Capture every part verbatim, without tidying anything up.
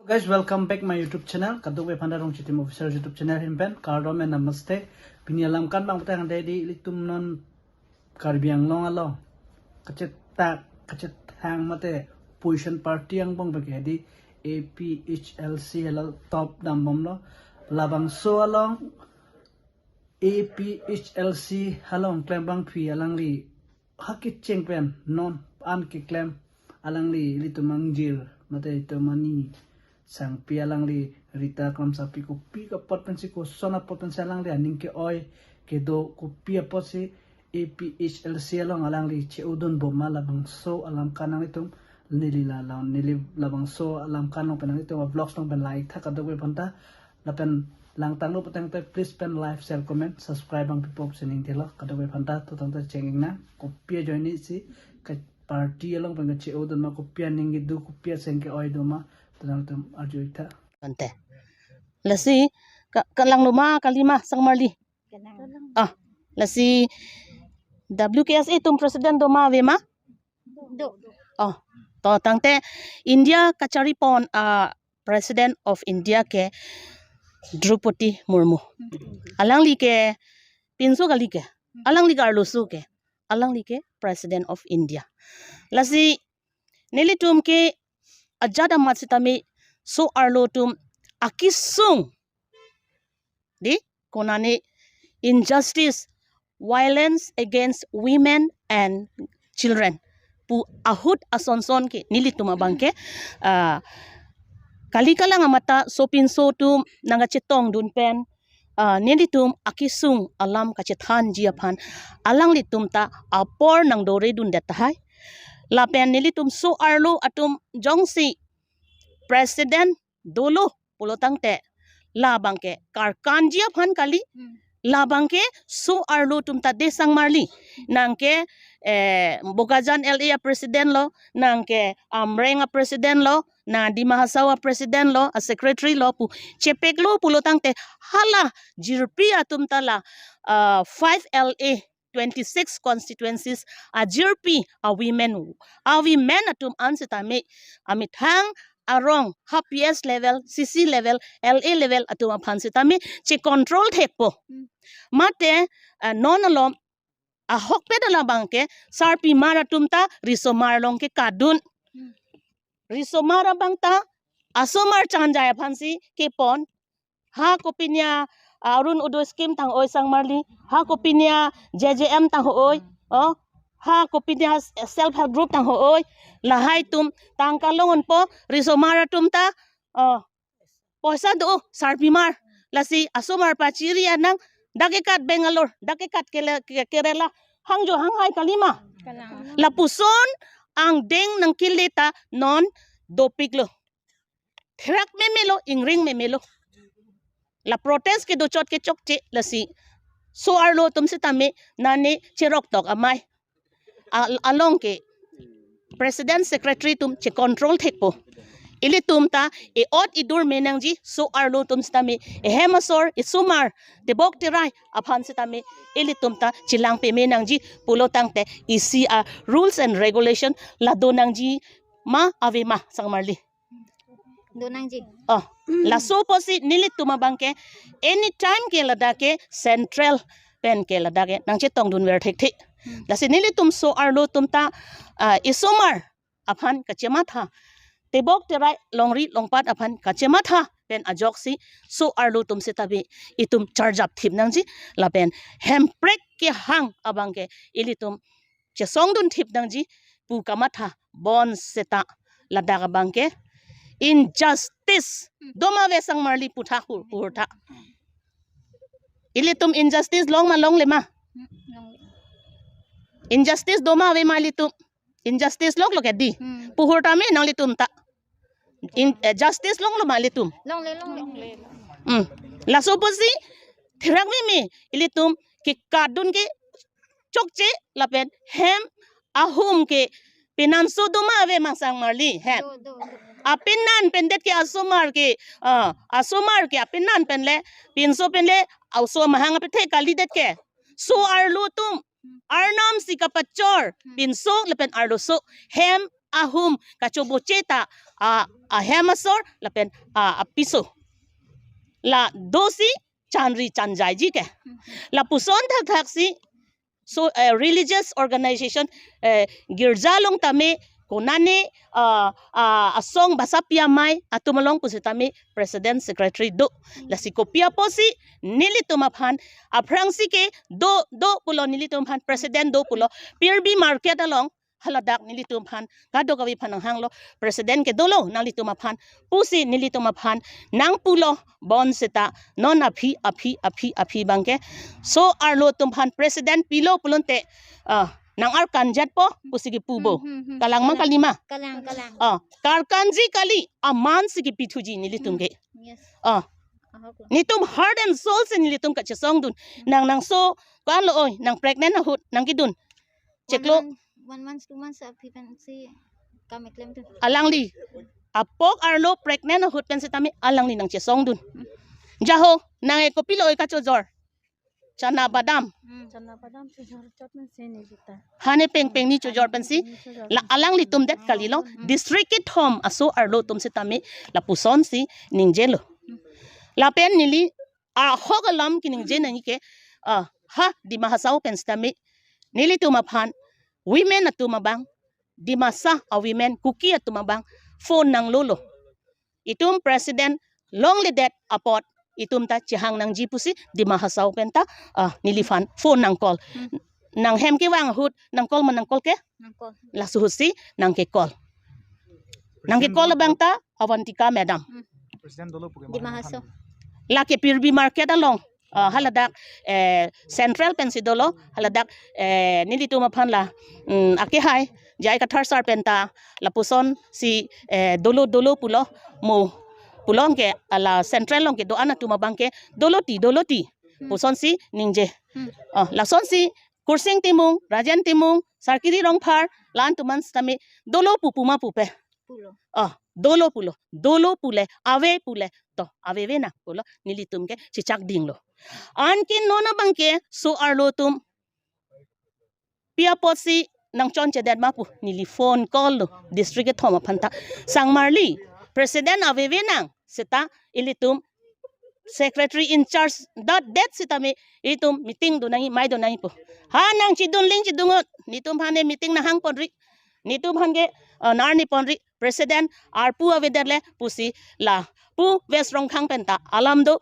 Guys, welcome back my YouTube channel. Kadokave aphanta Rongchitim Official YouTube channel ahin pen kardom and namaste. Pini alam kan abang patang dei di ilitum non Karbi Anglong along kachetak kachethang mate opposition party angbong bagi di A P H L C hala top dambomlo. Labangso along A P H L C along klembangpi alangli ha kecheng pen non an keklem alangli ilitum angjir mate itum ani sangpi alangli Rita Kramsapi kopi apot pensi koson apot pensi alangli aning ke-oi kedo kopi apotsi A P H L C along alangli che-odun bom ma labangso alam kan nanglitum neli la la neli labangso alam kan along pen nanglitum vlogs along pen like tha kadokave aphanta lapen langtanglo patang te please pen like, share, comment, subscribe abang pipo pusi ning thelo kadokave aphanta to tangte chenging na kopi ajoine si ka party along pen kache-odun ma kopi aning kedo kopi aseng ke-oi do ma to nangtum arju-ik tha. Ante. Lasi ka, kalang lo ma kali ma sangmarli. Kalang. Ah, lasi W K S A atum president do ma ave ma? Do. Oh, to tangte India kacharipon, ah, President of India ke Droupadi Murmu. Alangli ke pinso kali ke. Alangli ke arloso ke. Alangli ke President of India. Lasi nelitum ke ajat amat sitame so-arlo atum akesung di konane injustice, violence against women and children pu ahut asonson ke nelitum abang ke, ah, kali kalang amat ta sopinso atum nangkachetongdun pen, ah, nelitum akesung alam kachethanji aphan alanglitum ta apor nangdoredundet tahai. Lapen nelitum so-arlo atum jongsi president dolo pulo tangte labang ke karkanji aphan kali. Hmm. Labang ke so-arlo atum ta de sangmarli. Nang ke, eh, Bokajan L A a president lo, nang ke Amreng a president lo, na Dima Hasao a president lo, a secretary lo pu chepeklo pulo tangte hala jirpi atum ta la, ah, five L A twenty-six constituencies ajirpi a women, a women atum an sitame amethang arong ha P S level, C C level, L A level atum aphan sitame che control thekpo. Hmm. Mate, ah, non alom ahokpet alabang ke sarpimar atum ta risomar along ke kadun. Hmm. Risomar abang ta asomar chanjai aphansi kepon. Ha kopinia, ah, Arunodoi scheme tang-oi sangmarli. Ha kopinia J J M tang-oi. Oh, ha kopinia self help group tang-oi. Lahai atum tangka long-unpo risomar atum ta. Oh, poisa do sarpimar. Lasi asomar pachiri anang dak ekat Bangalore, dak ekat kele-, ke-, Kerala. Hangjo hanghai kali ma. Kalang. Lapuson angdeng nangkele ta non dopiklo. Therak memelo, ingring memelo. La protest kedo chot ke chokche lasi so-arlo atum sitame nane cherok tok amei. Al-, along ke president secretary atum che control thekpo. Ilitum ta e-ot idur me nangji so-arlo atum sitame ehem asor esomar tebok terai aphan sitame ilitum ta chelang peme nangji pulo tangte isi a rules and regulation la do nangji ma ave ma sangmarli. Do nangji. Oh, laso apotsi nelitum abang ke anytime ke ladak ke central pen ke ladak ke nangchetongdunver thekthe. Hmm. Lasi nelitum so-arlo atum ta, ah, esomar aphan kachematha. Tebok terai longri longpat aphan kachematha pen ajoksi so-arlo atum sitame itum charjap thip nangji lapen hemprek kehang abang ke ilitum chesongdun thip nangji pu kamatha bonseta ladak abang ke injustice do ma ave sangmarli putha hur, hur tha. Ilitum injustice long ma longle ma? Injustice do ma ave ma ilitum? Injustice longlo ke di. Hmm. Pu hur tame nanglitum ta. In, eh, justice longlo ma ilitum? Longle, longle. Hmm. Laso apotsi therak meme ilitum ke kadun ke chokche lapen hem ahum ke pinanso do ma ave ma sangmarli hem. Do, do, do. Apinan pendet ke asomar ke, ah, asomar ke apinan penle pinso penle aso mahang apethe kalidet ke. So-arlo atum arnam si kapachor, hmm, pinso lapen arloso hem ahum kachoboche ta a, ahem asor lapen a, apiso. La dosi chanri chanjaiji ke. Lapuson thakthak si, so, eh, religious organization, eh, girja along tame, konane, ah, ah, asong basa pi amei atum along pusitame president secretary do. Lasi kopi apotsi nelitum aphan, aphrangsi ke do, do pulo nelitum aphan, president do pulo, Pirbi market along haladak nelitum aphan, kadokave aphan nanghanglo, president ke dolo nanglitum aphan pusi nelitum aphan nangpulo, bonseta non aphi aphi aphi aphi abangke so-arlo atum aphan president pilo pulote, ah, nang-arkanjatpo pusi kipu bo. Hmm, hmm, hmm. Kalang ma, kalang, kalima? Kalang, kalang. Ah, karkanji kali, amansi kipithuji nelitum ke. Yes. Ah. Ahok lo. Netum heart and soul si nelitum kachesongdun. Nanglangso ko-anlo oi, nang pregnant ahut nangkidun. Chiklo. One month, one month, two months aphi pensi kam keklemdun. Alangli. Apok arlo pregnant ahut pen sitame alangli nangchesongdun. Jaho, nang e kopilo oi kachojor? Chana badam. Hmm. Chana badam chojor chot men se ne jita. Hane pengpeng ni chojor pensi. Hane pengpeng ni chojor la pensi. Alanglitum det kalilo. Hmm. District kethom aso-arlo atum sitame lapusonsi ningjelo. Hmm. Lapen neli ahok alam kiningje nangji ke, ah, ha Dima Hasao pen sitame nelitum aphan women atum abang, Dimasa a-women Kuki atum abang phone nanglolo. Itum president longledet apot itum ta chehang nangji pusi Dima Hasao pen ta, ah, neliphan phone nang-call. Hmm. Nanghem kevang ahut nang-call ma nang-call ke? Nang-call. Laso ahutsi nangke-call. Nangke-call abang ta Avantika madam. Hmm. President dolo pu ke Dima Hasao. Lake Pirbi market along. Ah, haladak, eh, central pensi dolo, haladak, eh, nelitum aphan la, mm, akehai, J I Kathar sir pen ta, lapusonsi, eh, dolo, dolo pulo, mo, pulo ke, ala central along kedo-an atum abangke, dolo ti, dolo ti, hmm, pusonsi ningje. Hmm. Ah, lasonsi, Kursing Timung, Rajen Timung, Sarkiri Rongphar, la-an atum an sitame, dolo pu puma pupe. Pulo. Ah, dolo pulo, dolo pule, ave pule, to, aveve nang pulo, nelitum ke chechak dinglo. Anke non abangke so-arlo atum pi apotsi nangchonchedet ma pu, neli phone call lo, district kethom aphan ta. Sangmarli, president aveve nang, seta ilitum secretary in charge dot det sitame itum meeting do nangji, mei do nangji pu. Ha nang chidunling chidungot, netum aphan ne meeting nanghangponri. Netum aphan ke, eh, nang-arniponri, president arpu avedet le pusi la pu West Rongkhang pen ta alam do,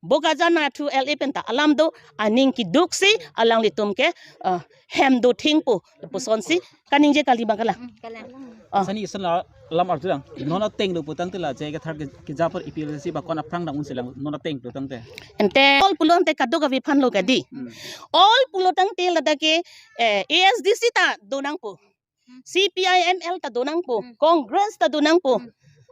Bokajan Naithu L A pen ta alam do, aning kedoksi alanglitum ke, eh, hem do thengpo pusonsi kaningje kali abang kalang. Hmm, kalang. Ah. Sani ison la lam arjudang. Non ateng lo putangte la J I Kathar ke, keja apor A P H L C ba ko-an aphrang dang unselang non ateng lo tangte. Ante all pulote kadokave aphan lo kadi. Hmm. All pulo tangte ladak ke, eh, A S D C ta do nangpo. Hmm. C P I M L ta do nangpo. Hmm. Congress ta do nangpo. Hmm.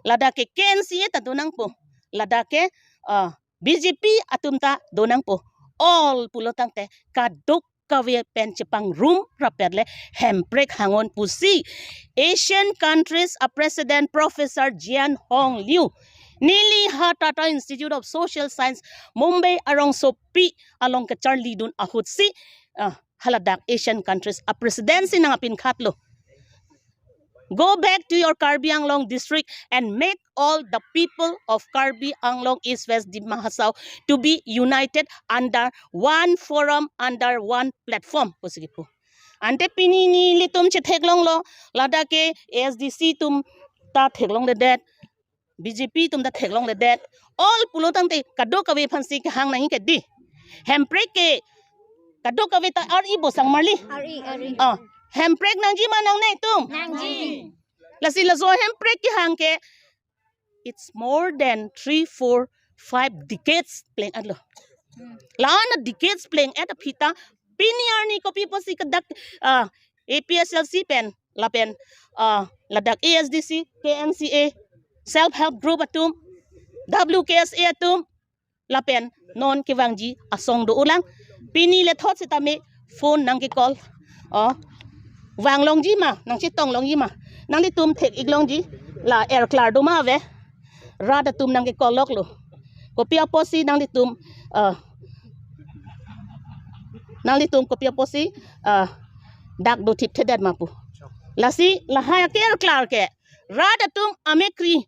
Ladak ke K N C A ta do nangpo. Ladak ke, ah, B J P atum ta do nangpo. All pulo tangte kadokave pen chepangrum rapet le hemprek hang-un pusi Asian countries a-president Professor Jian Hong Liu neli ha Tata Institute of Social Science Mumbai arongsopi along kacharlidun ahutsi, ah, haladak Asian countries a-president si nangpinkhatlo. Go back to your Karbi Anglong district and make all the people of Karbi Anglong East West Dima Hasao to be united under one forum, under one platform, pusi kipu. Ante pini nelitum chetheklonglo, ladak ke A S D C atum ta theklongledet, B J P atum ta theklongledet. All pulo tangte kadokave aphansi kehang nangji kadi. Hemprek ke kadokave ta ar-i bo sangmarli. Ar-i, ar-i. Ah, hemprek nangji ma nangne itum? Nangji. Lasi laso hemprek kehang ke, it's more than three, four, five decades pleng-etlo. Hmm. La-an a-decades pleng-et aphi ta pini arni kopi apotsi kadak, ah, A P H L C pen lapen, ah, ladak A S D C, K N C A, self help group atum, W K S A atum, lapen non kevangji asong do-olang. Pini lethot sitame phone nangke-call. Oh, vanglongji ma, nangchetonglongji ma. Nanglitum thek-iklongji, la erklar do ma ave. Rat atum nangke-call loklo. Kopi apotsi nanglitum, ah, nanglitum kopi apotsi, ah, dak do thipthedet ma pu. Lasi lahai akerklar ke rat atum amekri,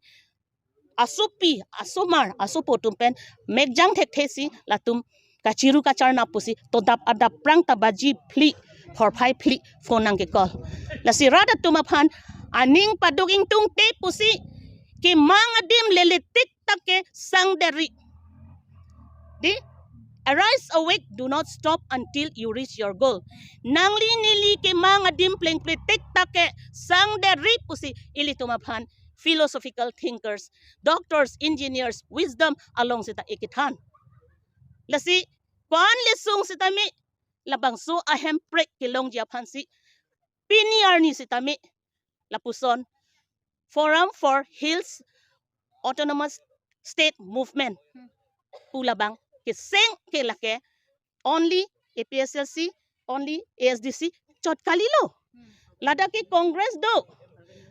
asopi, asomar, asopo atum pen mekjang thekthe si latum kachiru kacharnap pusi todap adap prang ta baji phli, phorphai phli phone nangke-call. Lasi rat atum aphan aning paduk ingtungte pusi kemang adim lele tik tak ke sangdetri. Di, arise, awake, do not stop until you reach your goal. Nangli neli kemang adim plengple tik tak ke sangdetri pusi ilitum aphan philosophical thinkers, doctors, engineers, wisdom along seta ikethan. Lasi ko-an le sung sitame labangso ahemprek kelongji aphansi pini arni sitame lapuson Forum for Hills Autonomous State Movement pu labang keseng ke lake only A P H L C, only A S D C chot kalilo. Ladak ke Congress do,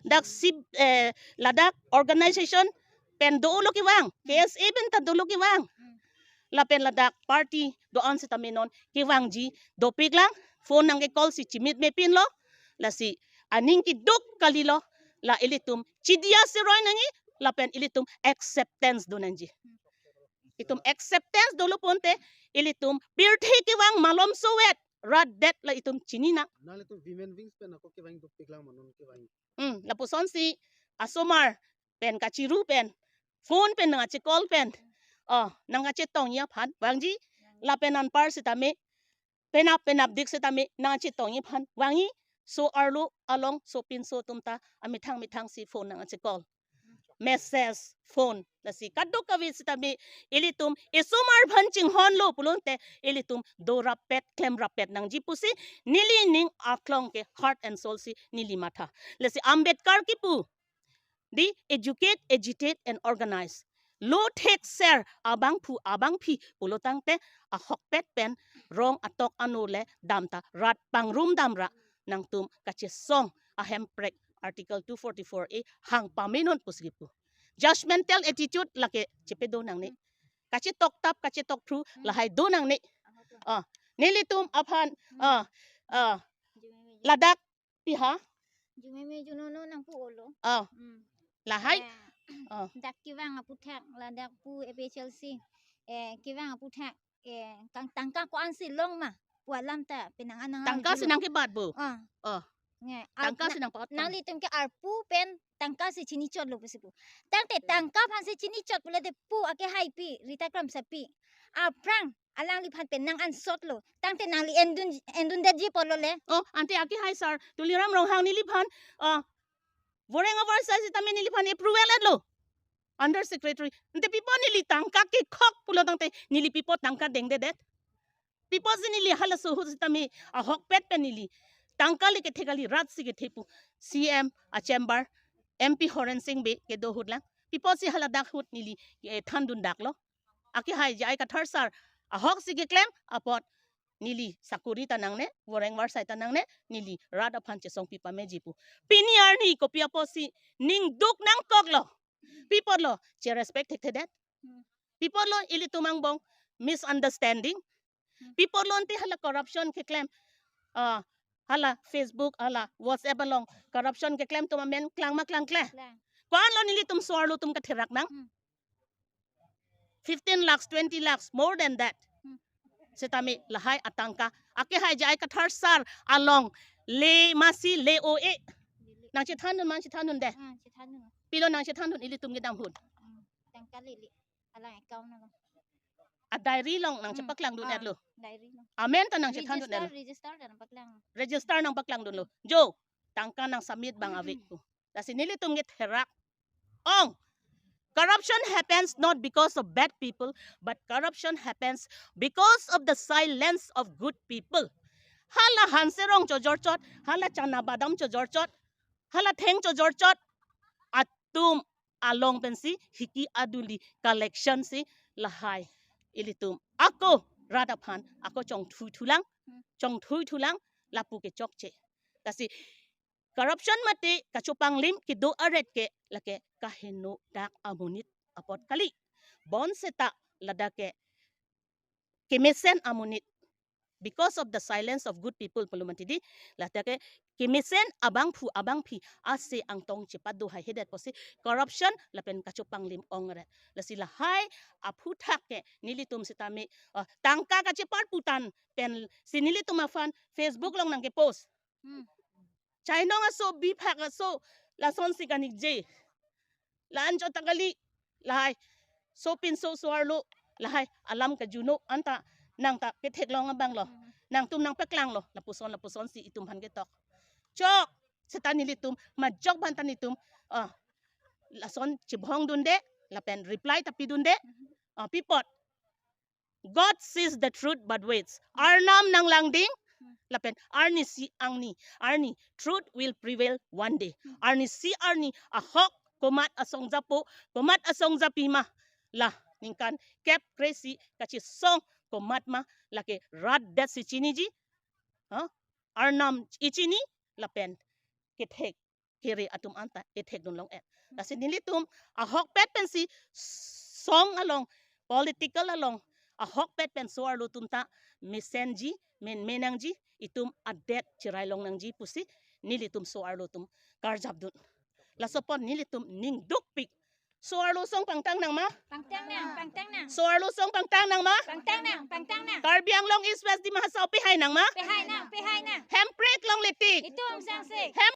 dak si, eh, ladak organization pen dolo kevang, K S A pen ta dolo kevang. Lapen ladak party do-an sitame non kevangji dopiklang, phone nangke-call si chimit mepinlo. Lasi aning keduk kalilo, la ilitum chidia siroi nangji, lapen ilitum acceptance do nangji. Itum acceptance dolo ponte, ilitum pirthe kevang malomso vet, rat det la itum chini nang. Nanglitum women wings pen ako kevang dopiklang ma non kevang. Hmm, lapusonsi asomar pen kachiru pen, phone pen nangkache-call pen, oh, nangkachetongji aphan vangji, lapen anpar sitame penap penap dik sitame nangkachetongji aphan vangji, so arlo along sopinso atum ta amethang methang si phone nangkache-call, message, phone. Lasi kadokave sitame ilitum isomar aphan chinghonlo pulote ilitum dorapet klemrapet nangji pusi neli ning aklong ke heart and soul si neli matha. Lasi Ambedkar kipu, di, educate, agitate and organize. Lo thekser abangphu abangphi pulo tangte ahokpet pen rong atok ano le damta rat pangrum damra nangtum kachesong ahemprek Article two forty-four A hang pamenon pusi kipu. Judgmental attitude lake chepedo nangne. Kachetokthap, kachetokphru lahai do nangne. Ah, nelitum aphan, ah, ah, ladak piha. Jumeme junono nangpu-olo. Ah, hmm, lahai. Eh, ah, dak kevang aputhak, ladak pu A P H L C, eh, kevang aputhak, eh, kang tangka ko-ansi long ma pu alam ta penang anang. Tangka si nangkebat bo. Ah. Oh. Nge, tangka si nangpat. Nanglitum ke arpu pen tangka si chinichotlo pusi pu. Tangte tangka aphansi chinichot pulote pu akehaipi, Rita Kramsapi, aphrang alangliphan pen nang-ansotlo. Tangte nangli endun, endundetji apotlo le. Oh, ante akehai sar Tuliram Ronghang neliphan, ah, voreng avarsai sitame neliphan approval etlo. Under Secretary. Ante pipo neli tangka kekhok pulo tangte neli pipo tangka dengdedet? Pipo si neli halaso ahut sitame ahokpet pen neli tangka le kethe kali, rat si kethe pu C M a chamber, M P Horen Sing Bey kedo ahut lang. Pipo si haladak ahut neli, eh, thandundaklo? Akehai J I Kathar sar ahok si keklem apot neli sakori ta nangne, voreng varsai ta nangne, neli rat aphan chesongpi pameji pu. Pini arni kopi apotsi ning duk nangkoklo? Pi apotlo cherespect thekthedet? Hmm. Pi apotlo ilitum angbong misunderstanding? Hmm. Pi apotlo ante hala corruption keklem, ah, hala Facebook, hala WhatsApp along corruption keklem atum amen klang ma klangkle? Klang. Ko-anlo nelitum so-arlo atum katherak nang? Hmm. Fifteen lakhs, twenty lakhs, more than that. Hmm. Sitame lahai atangka akehai J I Kathar sar along le masi le-o-e. Nangchethandun ma, chethandunde? Ah, chethandun. Pilo nangchethandun ilitum kedam ahut? Hmm, tangka lele. Alang account along. A diary along nangchepaklangdun, hmm, ah, etlo? Diary along. Amen ta nangchethandun, register, etlo? Register ta nangpaklang. Register nangpaklangdunlo. Jo, tangka nangsubmit abang ave ko. Lasi nelitum ketherak. Ong, corruption happens not because of bad people, but corruption happens because of the silence of good people. Hala hanserong chojorchot, hala chana badam chojorchot, hala theng chojorchot atum along pensi hiki aduli collection si lahai ilitum ako rat aphan ako chongthuithulang, chongthuithulang, lapu ke chokche. Lasi corruption mate kachopanglim kedo aret ke lake kaheno dak amonit apot kali. Bonseta ladak ke kemesen amonit, because of the silence of good people pulo mati di, ladak ke kemesen abangphu abangphi ase angtong chepado haihedet pusi corruption lapen kachopanglim ongret. Lasi lahai aphuthak ke nelitum sitame, ah, tangka kacheparputan pensi nelitum aphan Facebook along nangkepost. Hmm. Chainong aso, biphak aso, lasonsi kaningje. La-anchot ta kali, lahai sopinso so-arlo, lahai alam kajuno anta nang ta ketheklong abanglo. Hmm. Nangtum nangpaklanglo, lapuson lapusonsi itum aphan ketok. Chok, seta nelitum majok aphan ta nelitum, ah, lason chibongdunde lapen reply ta pidunde. Hmm. Ah, pi apot, God says the truth but waits. Arnam nanglangding, lapen arnisi angni, arni, truth will prevail one day. Arnisi arni ahok komat asong japo, komat asong japi ma, la ningkan kep kre-isi kachesong komat ma, lake rat detsi chiniji. Ha? Arnam ichini lapen kethek kere atum anta ethekdun long-et. Lasi nelitum ahokpet pensi song along, political along, ahokpet pen so-arlo atum ta mesenji, menme nangji, itum adet cherai long nangji pusi nelitum so-arlo atum karjapdun. Laso apot nelitum ning dukpik. So-arlo asong pangtang nang ma? Pangtang nang, pangtang nang. So-arlo asong pangtang nang ma? Pangtang nang, pangtang nang. Karbi Anglong East West Dima Hasao pehai nang ma? Pehai nang, pehai nang. Hemprek longle tik. Itum sangse. Hem